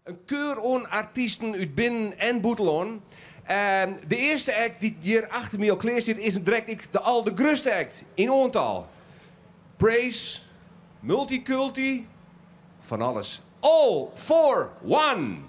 In keur oan artysten út binnen en bûtenlân. De earste act dy't hjir achter my al klear stiet is direkt ek de aldergrutste act yn oantal. Praise, multikulti, fan alles. All for One!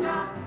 Santidad,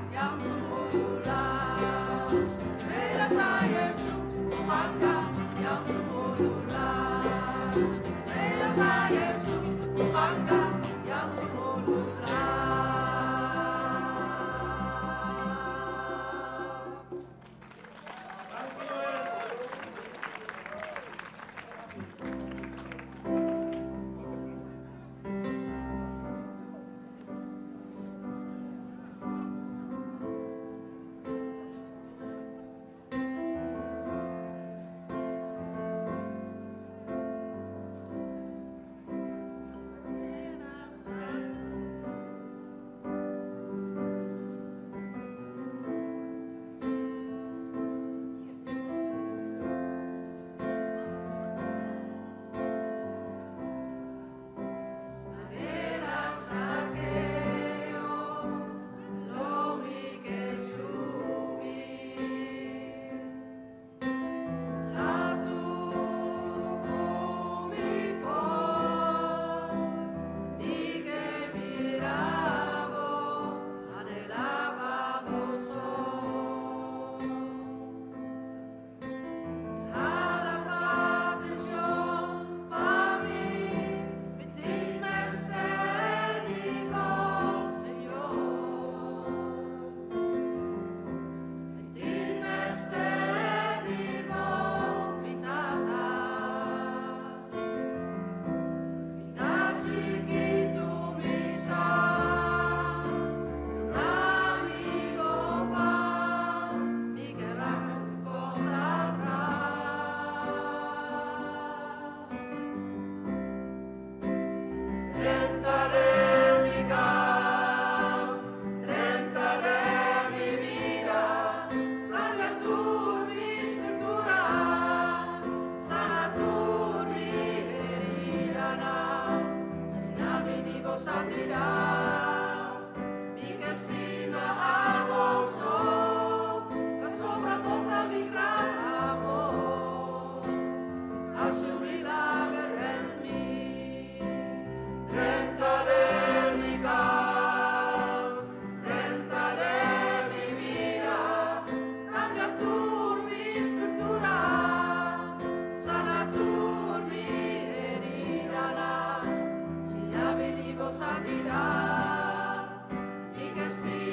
mi que estima.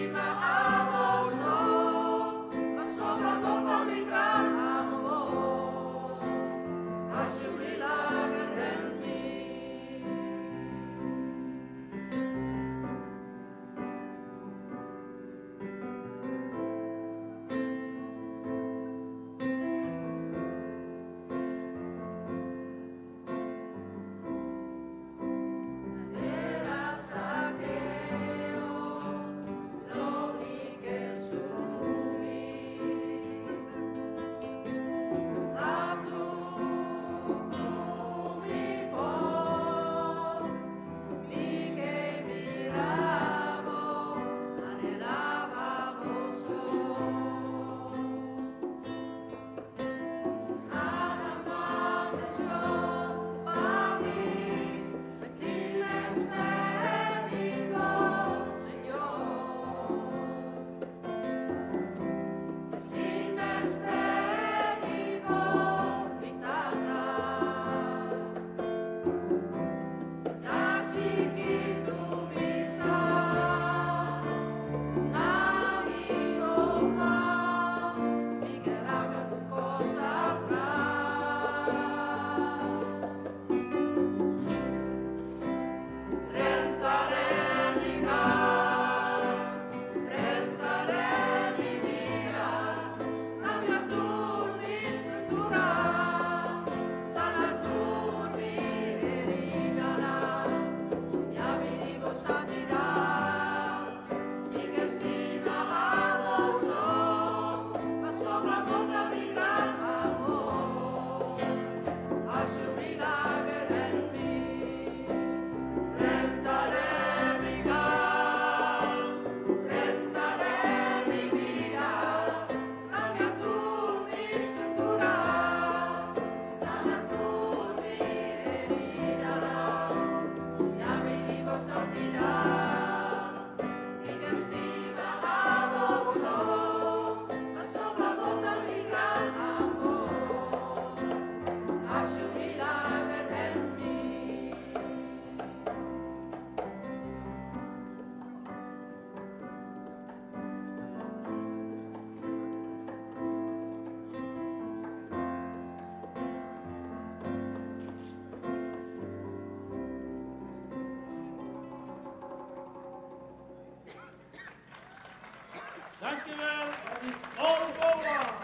Dankjewel, het is all for one.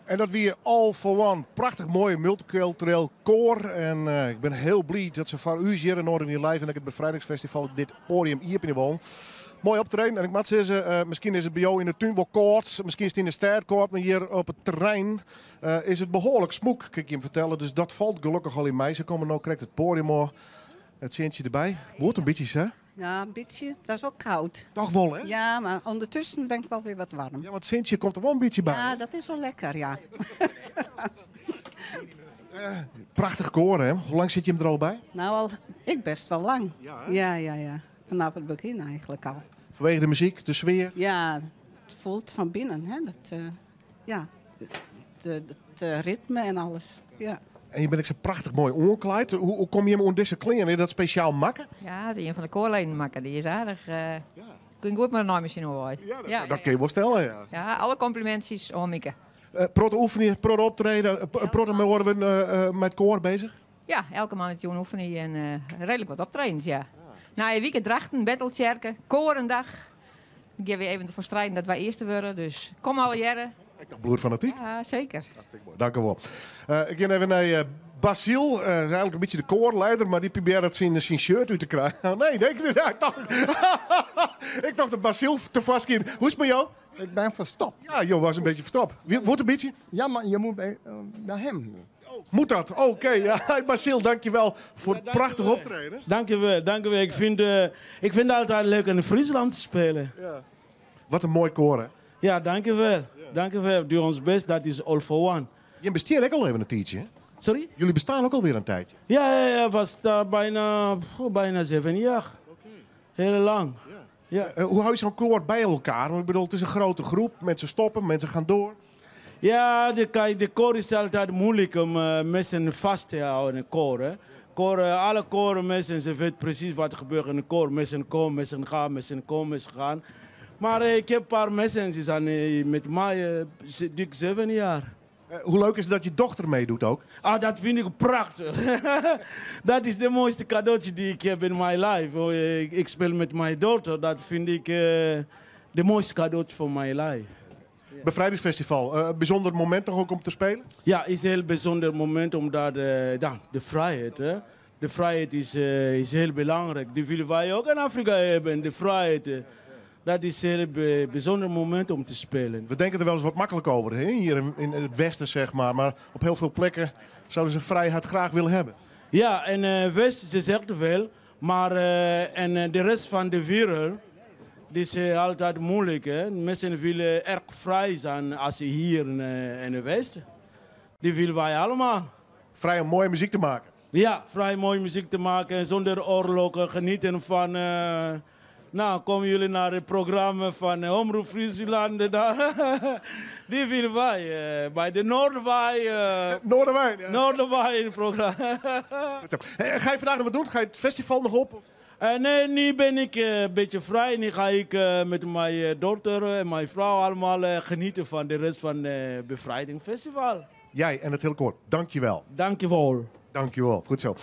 En dat wie All for One. Prachtich moai multykultureel koar. En ik bin hiel bliid dat se foar ús hjir yn Noardewyn Live en ek it Befrijdingsfestival dit poadium iepenje wollen. Moai optreden en ik moat sizze, miskien is it by jo yn de tún wol kâld, miskien is it yn de stêd kâld, mar hjir op it terrein is it behoarlik smûk, kin ik jim fertelle. Dus dat falt gelokkich al yn mei. Se komme no krekt it poadium ôf. It sintsje derby. Goed in bytsje sa. Ja, in bytsje. It was wol koud. Toch wol, hè? Ja, mar ûndertusken bin ik wol wer wat waarm. Ja, want it sintsje komt der wol in bytsje by. Ja, dat is wol lekker, ja. Prachtich koar, hè? Hoe lang sit jim der al by? Nou, al, ik best wol lang. Ja, hè? Ja, ja, ja. Vanaf it begjin eigenlik al. Fanwege de muzyk, de sfear? Ja, it fielt fan binnen, hè. Dat, ja, it ritme en alles, ja. En je binne ek sa prachtich moai oanklaaid. Hoe komme jim oan dizze klean? Is dat spesjaal makke? Ja, dat is ien fan de koarleden makke. Dy is aardich. Kin goed mei de naaimachine oerwei. Ja, dat kin je wol stelle, ja. Ja, alle komplimintsjes oan Mieke. Protte oefenje, protte optreden, protte mei mei it koar bezich? Ja, elke moandeitejûn oefenje en reedlik wat optredens, ja. Nije wike Drachten, Betheltsjerke, Koarendag. Dan gean we even derfoar strijden dat wy earste wurde, dus kom allegearre. Ek noch bloedfanatyk? Ja, seker. Hartstikke moai, dank u wol. Ik gean even nei Basiel, is eigenlik in bytsje de koarleider, mar dy probearret syn shirt út te krijen. Oh, nee, nee, ik tocht, ik tocht dat Basiel tefoarskyn. Hoe is it mei jo? Ik ben ferstopt. Ja, jo was in bytsje ferstopt. Wordt in bytsje? Ja, mar je moat by, by him. Moet dat? Oké. Ja, hey Basiel, dankjewel foar it prachtich optreden. Dankjewel, dankjewel. Ik vind, ik vind het altijd leuk in Friesland te spelen. Ja. Wat in moai koar, hè? Ja, dankjewel. Dankjewel. We doen ons best, dat is All for One. Jim bestean ek al even in tiidsje, hè? Sorry? Jullie bestaan ook alweer een tijdje. Ja, ja, ja, was daar bijna, oh, bijna 7 jaar. Heel lang. Ja. Hoe hou je zo'n koor bij elkaar? Want ik bedoel, het is een grote groep. Mensen stoppen, mensen gaan door. Ja, kijk, de koor is altijd moeilijk om mensen vast te houden in de koor. Hè. Koor, alle koren, mensen, ze weten precies wat er gebeurt in de koor. Mensen komen, mensen gaan, mensen komen, mensen gaan. Maar ik heb een paar mensen die zijn met mij dik 7 jaar. Hoe leuk is het dat je dochter meedoet ook? Ah, dat vind ik prachtig. Dat is de mooiste cadeautje die ik heb in mijn life. Oh, ik speel met mijn dochter. Dat vind ik de mooiste cadeautje van mijn life. Bevrijdingsfestival, bijzonder moment toch ook om te spelen? Ja, het is een heel bijzonder moment omdat ja, de vrijheid, hè? De vrijheid is heel belangrijk. Die willen wij ook in Afrika hebben, de vrijheid. Dat is een heel bijzonder moment om te spelen. We denken er wel eens wat makkelijk over, hè? Hier in het Westen, zeg maar. Maar op heel veel plekken zouden ze vrijheid graag willen hebben. Ja, in het Westen, ze zegt wel. Maar en de rest van de wereld, die is altijd moeilijk. Hè? Mensen willen erg vrij zijn als ze hier in het Westen. Die willen wij allemaal. Vrij om mooie muziek te maken. Ja, vrij mooie muziek te maken. Zonder oorlogen, genieten van... Nou, komen jullie naar het programma van Omroep Friesland. Daar. Die willen wij bij de Noorderwei. Noorderwei, ja. Noorderwei in het programma. Goed zo. Ga je vandaag nog wat doen? Ga je het festival nog op? Nee, nu ben ik een beetje vrij. Nu ga ik met mijn dochter en mijn vrouw allemaal genieten van de rest van het Bevrijdingsfestival. Jij en het hele koor, dankjewel. Dankjewel. Dankjewel, goed zo.